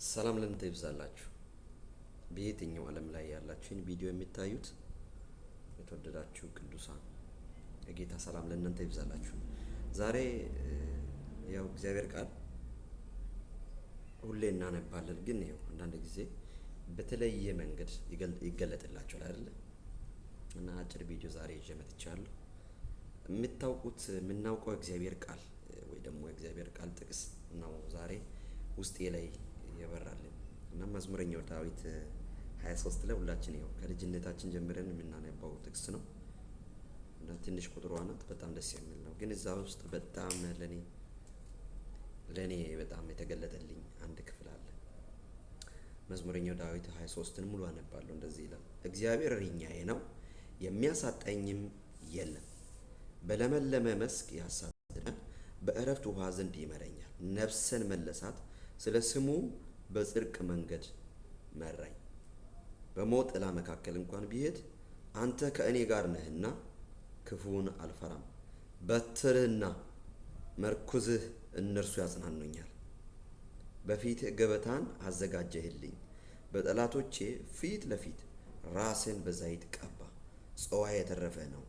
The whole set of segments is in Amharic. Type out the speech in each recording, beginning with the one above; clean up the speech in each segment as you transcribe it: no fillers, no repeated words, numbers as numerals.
ሰላም ለእናንተ ይብዛላችሁ። በየትኛው ዓለም ላይ ያላችሁ ይህን ቪዲዮ የምታዩት የተወደዳችሁ ቅዱሳን የጌታ ሰላም ለእናንተ ይብዛላችሁ። ዛሬ ያው እግዚአብሔር ቃል ሁሌ እናነባለን፣ ግን ያው አንዳንድ ጊዜ በተለየ መንገድ ይገለጥላችኋል አይደለ? እና አጭር ቪዲዮ ዛሬ ይዤ መጥቻለሁ። የምታውቁት የምናውቀው እግዚአብሔር ቃል ወይ ደግሞ የእግዚአብሔር ቃል ጥቅስ ነው ዛሬ ውስጤ ላይ የበራልን እና መዝሙረኛው ዳዊት 23 ላይ ሁላችን ያው ከልጅነታችን ጀምረን የምናነባው ጥቅስ ነው እና ትንሽ ቁጥሯ ናት። በጣም ደስ የሚል ነው። ግን እዛ ውስጥ በጣም ለኔ በጣም የተገለጠልኝ አንድ ክፍል አለ። መዝሙረኛው ዳዊት 23ን ሙሉ አነባለሁ። እንደዚህ ይላል፣ እግዚአብሔር እረኛዬ ነው፣ የሚያሳጣኝም የለም። በለመለመ መስክ ያሳድረኛል፣ በዕረፍት ውኃ ዘንድ ይመራኛል። ነፍሴን መለሳት፣ ስለ ስሙ በጽድቅ መንገድ መራኝ። በሞት ጥላ መካከል እንኳን ብሄድ አንተ ከእኔ ጋር ነህና ክፉውን አልፈራም። በትርህና መርኩዝህ እነርሱ ያጽናኑኛል። በፊትህ ገበታን አዘጋጀህልኝ፣ በጠላቶቼ ፊት ለፊት ራስን በዘይት ቀባ። ጽዋዬ የተረፈ ነው።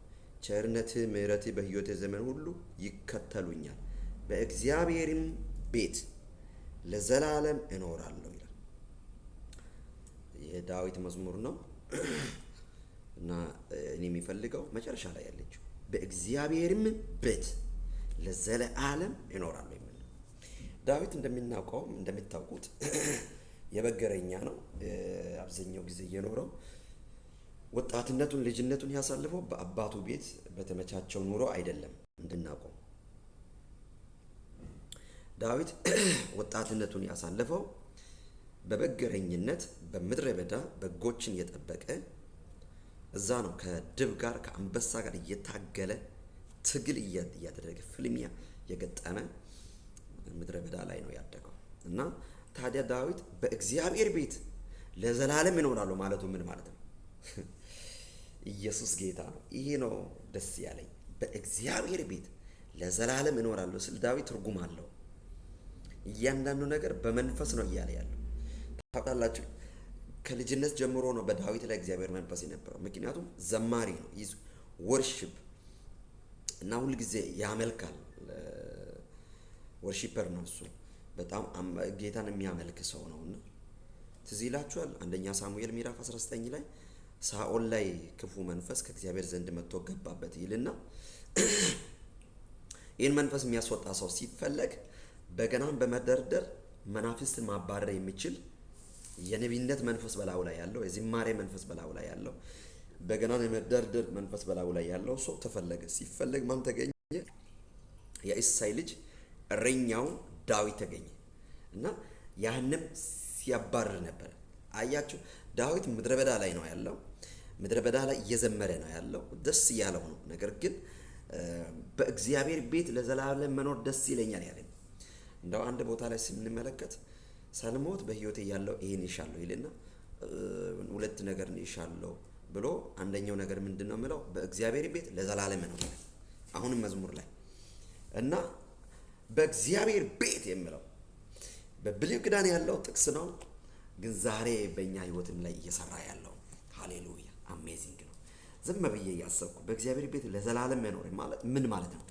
ቸርነትህ ምሕረትህ በሕይወቴ ዘመን ሁሉ ይከተሉኛል፣ በእግዚአብሔርም ቤት ለዘላለም እኖራለሁ ይላል። የዳዊት መዝሙር ነው እና እኔ የሚፈልገው መጨረሻ ላይ ያለችው በእግዚአብሔርም ቤት ለዘላለም እኖራለሁ የሚል ነው። ዳዊት እንደምናውቀው እንደምታውቁት የበግ እረኛ ነው። አብዛኛው ጊዜ እየኖረው ወጣትነቱን ልጅነቱን ያሳልፈው በአባቱ ቤት በተመቻቸው ኑሮ አይደለም። እንድናውቀው ዳዊት ወጣትነቱን ያሳለፈው በበግ እረኝነት በምድረ በዳ በጎችን እየጠበቀ እዛ ነው። ከድብ ጋር ከአንበሳ ጋር እየታገለ ትግል እያደረገ ፍልሚያ የገጠመ ምድረ በዳ ላይ ነው ያደገው። እና ታዲያ ዳዊት በእግዚአብሔር ቤት ለዘላለም እኖራለሁ ማለቱ ምን ማለት ነው? ኢየሱስ ጌታ ነው። ይሄ ነው ደስ ያለኝ። በእግዚአብሔር ቤት ለዘላለም እኖራለሁ ስል ዳዊት ትርጉም አለው። እያንዳንዱ ነገር በመንፈስ ነው እያለ ያለው ታውቃላችሁ። ከልጅነት ጀምሮ ነው በዳዊት ላይ እግዚአብሔር መንፈስ የነበረው። ምክንያቱም ዘማሪ ነው፣ he's worship እና ሁልጊዜ ያመልካል። Worshiper ነው እሱ። በጣም ጌታን የሚያመልክ ሰው ነው። እና ትዝ ይላችኋል አንደኛ ሳሙኤል ምዕራፍ 19 ላይ ሳኦል ላይ ክፉ መንፈስ ከእግዚአብሔር ዘንድ መጥቶ ገባበት ይልና ይህን መንፈስ የሚያስወጣ ሰው ሲፈለግ በገናን በመደርደር መናፍስትን ማባረር የሚችል የነቢይነት መንፈስ በላዩ ላይ ያለው፣ የዝማሬ መንፈስ በላዩ ላይ ያለው፣ በገናን የመደርደር መንፈስ በላዩ ላይ ያለው ሰው ተፈለገ። ሲፈለግ ማን ተገኘ? የእሴይ ልጅ እረኛው ዳዊት ተገኘ እና ያንም ሲያባርር ነበር። አያችሁ፣ ዳዊት ምድረ በዳ ላይ ነው ያለው። ምድረ በዳ ላይ እየዘመረ ነው ያለው፣ ደስ እያለው ነው። ነገር ግን በእግዚአብሔር ቤት ለዘላለም መኖር ደስ ይለኛል ያለ። እንደው አንድ ቦታ ላይ ስንመለከት ሳልሞት በሕይወቴ ያለው ይሄን ይሻለሁ ይልና ሁለት ነገር ይሻለሁ ብሎ አንደኛው ነገር ምንድን ነው የሚለው? በእግዚአብሔር ቤት ለዘላለም ነው። አሁንም መዝሙር ላይ እና በእግዚአብሔር ቤት የሚለው በብሉይ ኪዳን ያለው ጥቅስ ነው፣ ግን ዛሬ በእኛ ሕይወትም ላይ እየሰራ ያለው ሃሌሉያ amazing ነው። ዝም ብዬ እያሰብኩ በእግዚአብሔር ቤት ለዘላለም መኖር ማለት ምን ማለት ነው?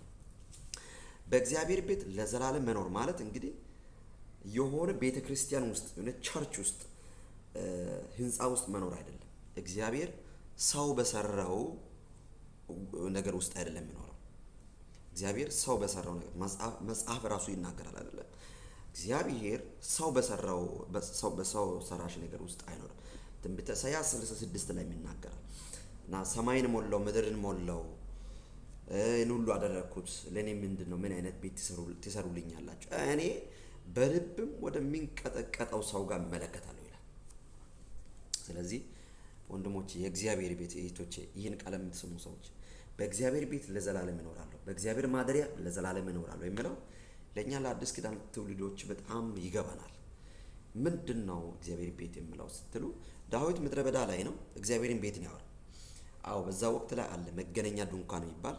በእግዚአብሔር ቤት ለዘላለም መኖር ማለት እንግዲህ የሆነ ቤተ ክርስቲያን ውስጥ የሆነ church ውስጥ ህንፃ ውስጥ መኖር አይደለም። እግዚአብሔር ሰው በሰራው ነገር ውስጥ አይደለም የሚኖረው። እግዚአብሔር ሰው በሰራው ነገር መጽሐፍ ራሱ ይናገራል አይደለም። እግዚአብሔር ሰው በሰራው በሰው ሰራሽ ነገር ውስጥ አይኖርም። ትንቢተ ኢሳይያስ 66 ላይ ይናገራል እና ሰማይን ሞላው ምድርን ሞላው ይህን ሁሉ አደረግኩት፣ ለእኔ ምንድን ነው? ምን አይነት ቤት ትሰሩልኛላችሁ? እኔ በልብም ወደሚንቀጠቀጠው ሰው ጋር እመለከታለሁ ይላል። ስለዚህ ወንድሞቼ፣ የእግዚአብሔር ቤት እህቶቼ፣ ይህን ቃል የምትሰሙ ሰዎች በእግዚአብሔር ቤት ለዘላለም እኖራለሁ፣ በእግዚአብሔር ማደሪያ ለዘላለም እኖራለሁ የሚለው ለእኛ ለአዲስ ኪዳን ትውልዶች በጣም ይገባናል። ምንድን ነው እግዚአብሔር ቤት የሚለው ስትሉ ዳዊት ምድረ በዳ ላይ ነው፣ እግዚአብሔርን ቤት ነው ያወራው። አዎ በዛ ወቅት ላይ አለ መገናኛ ድንኳን የሚባል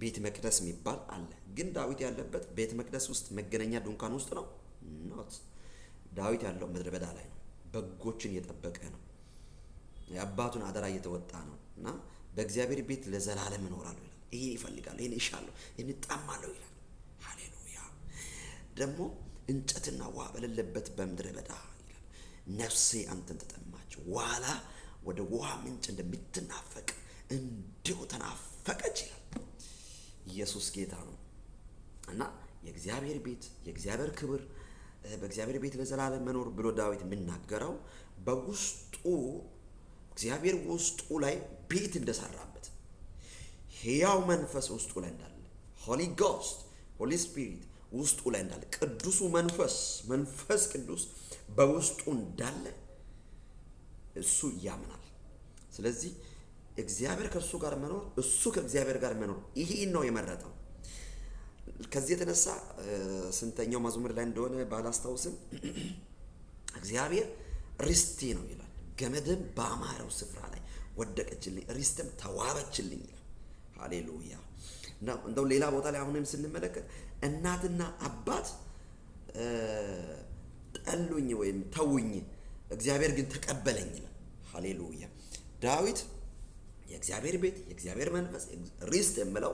ቤተ መቅደስ የሚባል አለ። ግን ዳዊት ያለበት ቤተ መቅደስ ውስጥ መገናኛ ድንኳን ውስጥ ነው not። ዳዊት ያለው ምድረ በዳ ላይ ነው። በጎችን እየጠበቀ ነው። የአባቱን አደራ እየተወጣ ነው እና በእግዚአብሔር ቤት ለዘላለም እኖራለሁ ይላል። ይህን ይፈልጋለሁ፣ ይህን እሻለሁ፣ ይህን እጠማለሁ ይላል። ሃሌሉያ። ደግሞ እንጨትና ውሃ በሌለበት በምድረ በዳ ይላል ነፍሴ አንተን ተጠማች፣ ዋላ ወደ ውሃ ምንጭ እንደምትናፈቅ እንዲሁ ተናፈቀች ይላል። ኢየሱስ ጌታ ነው እና የእግዚአብሔር ቤት፣ የእግዚአብሔር ክብር፣ በእግዚአብሔር ቤት ለዘላለም መኖር ብሎ ዳዊት የሚናገረው በውስጡ እግዚአብሔር ውስጡ ላይ ቤት እንደሰራበት፣ ሕያው መንፈስ ውስጡ ላይ እንዳለ፣ Holy Ghost፣ Holy Spirit ውስጡ ላይ እንዳለ፣ ቅዱሱ መንፈስ፣ መንፈስ ቅዱስ በውስጡ እንዳለ እሱ ያምናል። ስለዚህ እግዚአብሔር ከእሱ ጋር መኖር፣ እሱ ከእግዚአብሔር ጋር መኖር ይህን ነው የመረጠው። ከዚህ የተነሳ ስንተኛው መዝሙር ላይ እንደሆነ ባላስታውስም እግዚአብሔር ርስቴ ነው ይላል። ገመድም በአማረው ስፍራ ላይ ወደቀችልኝ፣ ርስትም ተዋበችልኝ ይላል። ሃሌሉያ። እንደው ሌላ ቦታ ላይ አሁንም ስንመለከት እናትና አባት ጠሉኝ ወይም ተውኝ፣ እግዚአብሔር ግን ተቀበለኝ ይላል። ሃሌሉያ። ዳዊት የእግዚአብሔር ቤት፣ የእግዚአብሔር መንፈስ፣ ርስት የምለው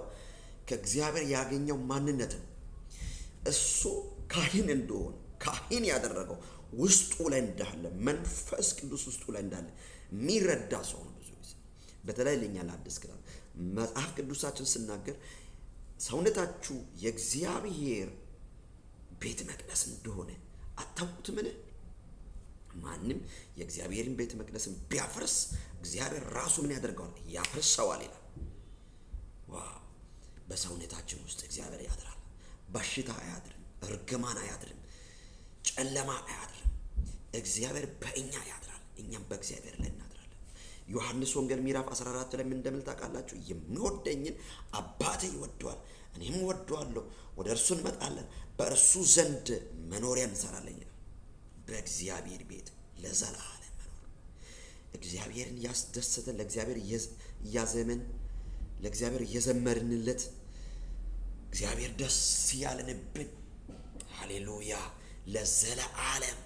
ከእግዚአብሔር ያገኘው ማንነት ነው። እሱ ካህን እንደሆነ፣ ካህን ያደረገው ውስጡ ላይ እንዳለ፣ መንፈስ ቅዱስ ውስጡ ላይ እንዳለ የሚረዳ ሰው ነው። ብዙ ጊዜ በተለይ ለኛ ለአዲስ ኪዳን መጽሐፍ ቅዱሳችን ስናገር ሰውነታችሁ የእግዚአብሔር ቤተ መቅደስ እንደሆነ አታውቁትምን? ማንም የእግዚአብሔርን ቤተ መቅደስን ቢያፈርስ እግዚአብሔር ራሱ ምን ያደርገዋል? ያፈርሰዋል ይላል። Wow! በሰውነታችን ውስጥ እግዚአብሔር ያድራል። በሽታ አያድርም፣ እርግማን አያድርም፣ ጨለማ አያድርም። እግዚአብሔር በእኛ ያድራል፣ እኛም በእግዚአብሔር ላይ እናድራለን። ዮሐንስ ወንጌል ምዕራፍ 14 ላይ ምን እንደሚል ታውቃላችሁ? የሚወደኝን አባቴ ይወደዋል፣ እኔም እወደዋለሁ፣ ወደ እርሱ እንመጣለን፣ በእርሱ ዘንድ መኖሪያ እንሰራለን ይላል። በእግዚአብሔር ቤት ለዘላለም መኖር፣ እግዚአብሔርን ያስደሰተ፣ ለእግዚአብሔር እያዘመን፣ ለእግዚአብሔር እየዘመርንለት፣ እግዚአብሔር ደስ ያለንብን፣ ሃሌሉያ፣ ለዘለዓለም፣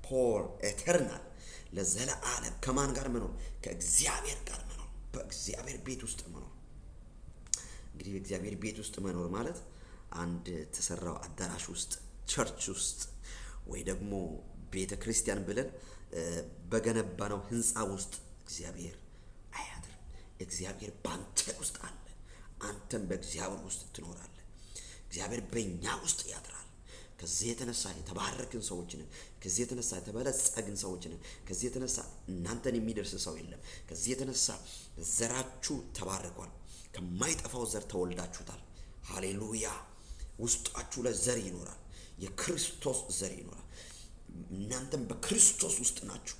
for eternal፣ ለዘለዓለም ከማን ጋር መኖር? ከእግዚአብሔር ጋር መኖር፣ በእግዚአብሔር ቤት ውስጥ መኖር። እንግዲህ በእግዚአብሔር ቤት ውስጥ መኖር ማለት አንድ የተሰራው አዳራሽ ውስጥ፣ church ውስጥ ወይ ደግሞ ቤተ ክርስቲያን ብለን በገነባነው ህንፃ ውስጥ እግዚአብሔር አያድርም። እግዚአብሔር በአንተ ውስጥ አለ። አንተም በእግዚአብሔር ውስጥ ትኖራለህ። እግዚአብሔር በእኛ ውስጥ ያድራል። ከዚህ የተነሳ የተባረክን ሰዎች ነን። ከዚህ የተነሳ የተበለጸግን ሰዎች ነን። ከዚህ የተነሳ እናንተን የሚደርስ ሰው የለም። ከዚህ የተነሳ ዘራችሁ ተባርኳል። ከማይጠፋው ዘር ተወልዳችሁታል። ሃሌሉያ። ውስጣችሁ ላይ ዘር ይኖራል። የክርስቶስ ዘር ይኖራል። እናንተም በክርስቶስ ውስጥ ናችሁ።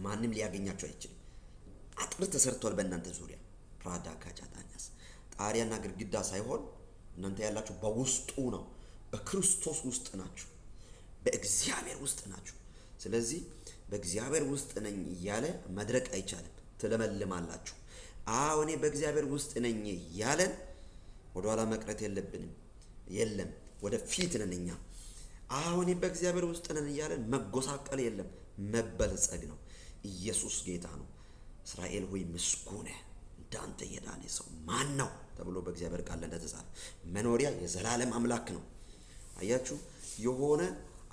ማንም ሊያገኛችሁ አይችልም። አጥር ተሰርቷል በእናንተ ዙሪያ። ፕራዳ ካጫጣኛስ ጣሪያና ግድግዳ ሳይሆን እናንተ ያላችሁ በውስጡ ነው። በክርስቶስ ውስጥ ናችሁ። በእግዚአብሔር ውስጥ ናችሁ። ስለዚህ በእግዚአብሔር ውስጥ ነኝ እያለ መድረቅ አይቻልም። ትለመልማላችሁ። አዎ፣ እኔ በእግዚአብሔር ውስጥ ነኝ እያለን ወደኋላ መቅረት የለብንም። የለም፣ ወደፊት ነን እኛ። አዎ፣ እኔ በእግዚአብሔር ውስጥ ነን እያለን መጎሳቀል የለም፣ መበልጸግ ነው። ኢየሱስ ጌታ ነው። እስራኤል ሆይ ምስጉን፣ እንዳንተ የዳነ ሰው ማን ነው ተብሎ በእግዚአብሔር ቃል እንደተጻፈ መኖሪያ የዘላለም አምላክ ነው። አያችሁ፣ የሆነ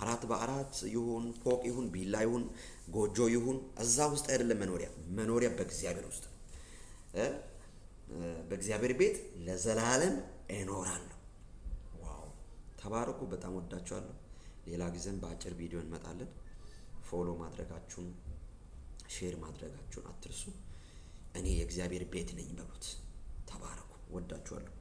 4 በ4 ይሁን፣ ፎቅ ይሁን፣ ቪላ ይሁን፣ ጎጆ ይሁን እዛ ውስጥ አይደለም መኖሪያ። መኖሪያ በእግዚአብሔር ውስጥ ነው። በእግዚአብሔር ቤት ለዘላለም እኖራለሁ። Wow! ተባረኩ። በጣም ወዳችኋለሁ። ሌላ ጊዜም በአጭር ቪዲዮ እንመጣለን። Follow ማድረጋችሁን፣ share ማድረጋችሁን አትርሱ። እኔ የእግዚአብሔር ቤት ነኝ በሉት። ተባረኩ። ወዳችኋለሁ።